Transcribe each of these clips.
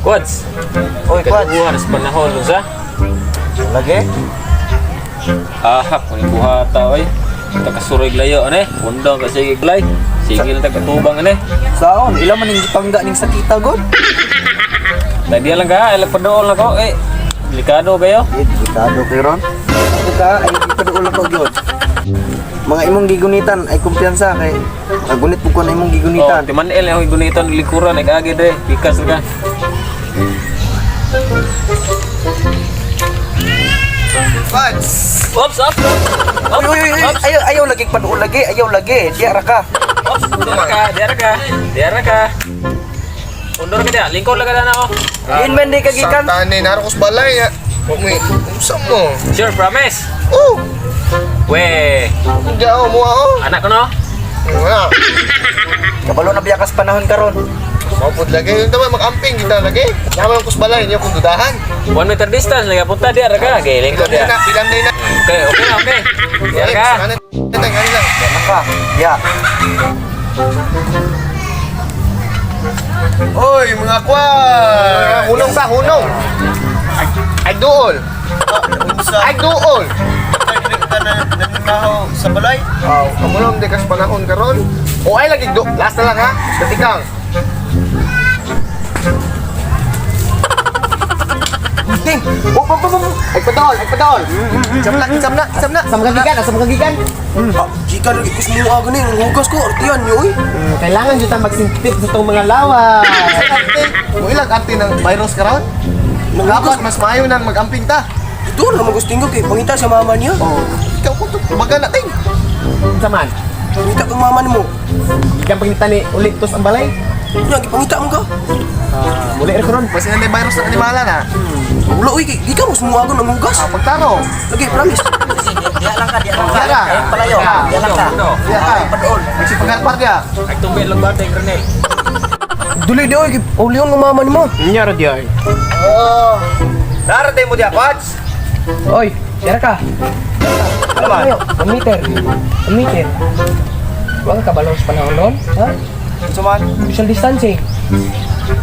Quads. Oy, Quads. Kaduha sa panahon unsa? Lagi? Ahak kung buhata oy. Takasuroy layo ane. Undang ka sige glay. Sige lang tagatubang ane. Saon, ila man ning gipangga ning sakita god. Tadi lang ka, ilang padool nako eh. Delikado kayo. Eh, delikado kay ron. Ako ka ay gipaduol ako gyud. Mga imong gigunitan ay kumpiyansa kay kagunit pud ko na imong Oh, gigunitan. timanil ang gunitan likuran nag-agi dre. Pikas ra ka. Quads. Ops, ops. Ops, Uy, uy, uy, ops. ayaw, ayaw lagi paduol lagi, ayaw lagi. Diya ra ka. Ops, diara ka, diara ka. Diara ka. Undor ka dia, lingkod lang ka na oh. Diin man di ka gikan. Santane, naro ko sa balay. Umi, unsa mo? Sure, promise. Oh, We, hindi ako mo ako. anak ko no. Wala. Kabalo na biya kas panahon karon. Mapud lagi. Yung tama, mag-amping kita lagi. Yaman ko sa balay niyo kung dudahan. 1 meter distance lagi punta diara ka. Okay, lingkod Pilam dia. na, pilam na. Okay. Diara ka. Ano ano lang. Diya na ka. Diya. Oy, mga kwa! Hunong sa hunong. Ay duol. Ay duol. Sa balay. Aw, kamulong di kas panahon karon. O ay lagi do. Last na lang ha. Katikang. Ding. Oh, oh, oh, oh. Ay padaol, ay padaol. Sam na, sam na, sam na. Sa mga gikan, sa mga gikan. Ah, gikan lagi kus mo gani ang hugas ko artiyan niyo oy. Kailangan jud ta magsintit sa tong mga lawa. Mo ilang ate ng virus karon? Dapat mas maayo nang mag-amping ta. Ito na magustingo kay pangita sa mama niya. Oh, ikaw ko to. Baga na ting. Unsa man? Pangita kang mama nimo. Gikan pangita ni ulit tos ang balay. Nya gipangita mo ka. Ah, muli ra ko ron. Basta na virus ng animala na. Wala oy kay gikan mo sumuagon ang hugas. Ah, pagtaro. Lagi promise. Diya lang ka, diya lang ka. Diya ka. Palayo. Diya lang ka. Diya ka. Padool. Magsipaghalpar dia. Ay tubig lang bata yung Renel. Duli di oy, ulion ng mama nimo. Nya ra di ay. Oh. Narating mo dia, Quads. Oy, tira ka. Ano ba? 1 meter. 1 meter. Huwag ka kabalaw sa panahon ron, ha? Unsa man? Social distancing.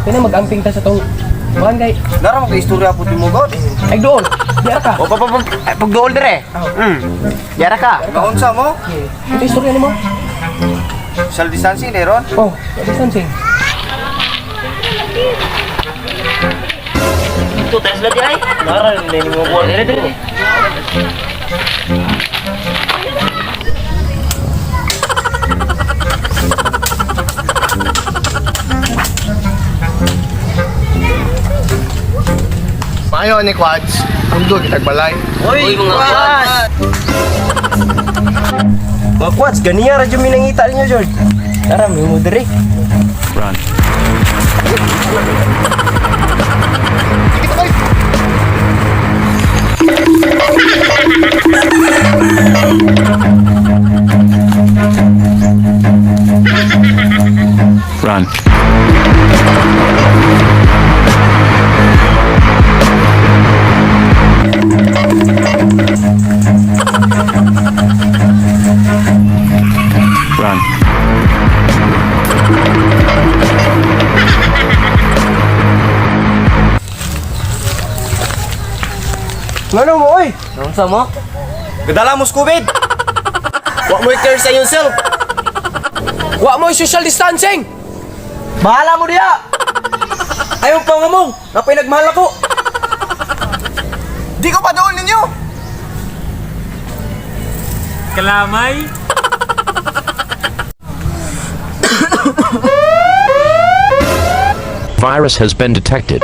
Kaya mag-amping ta sa tong kuan kay Nara mo kay istorya pud nimo god. ay dool. Diara ka. O pa pa pa pagduol dire. Yara ka. Kaunsa mo? Okay. Ito istorya nimo. Social distancing ni ron. Oh, social distancing. Maayo ni Quads. Pundo kitag balay. Oy, mga quads. Mga quads, ganiya ra jud mi nangita ninyo, George. Tara, mi mo diri. Kita boy. Run. Run. Ngano mo oy? Unsa mo? Gadala mo sa COVID. Wa mo care sa yourself. Wa mo social distancing. Bahala mo diya. Ayaw pa nga mo. Napay nagmahal ako. Di ko pa doon ninyo. Kalamay. Virus has been detected.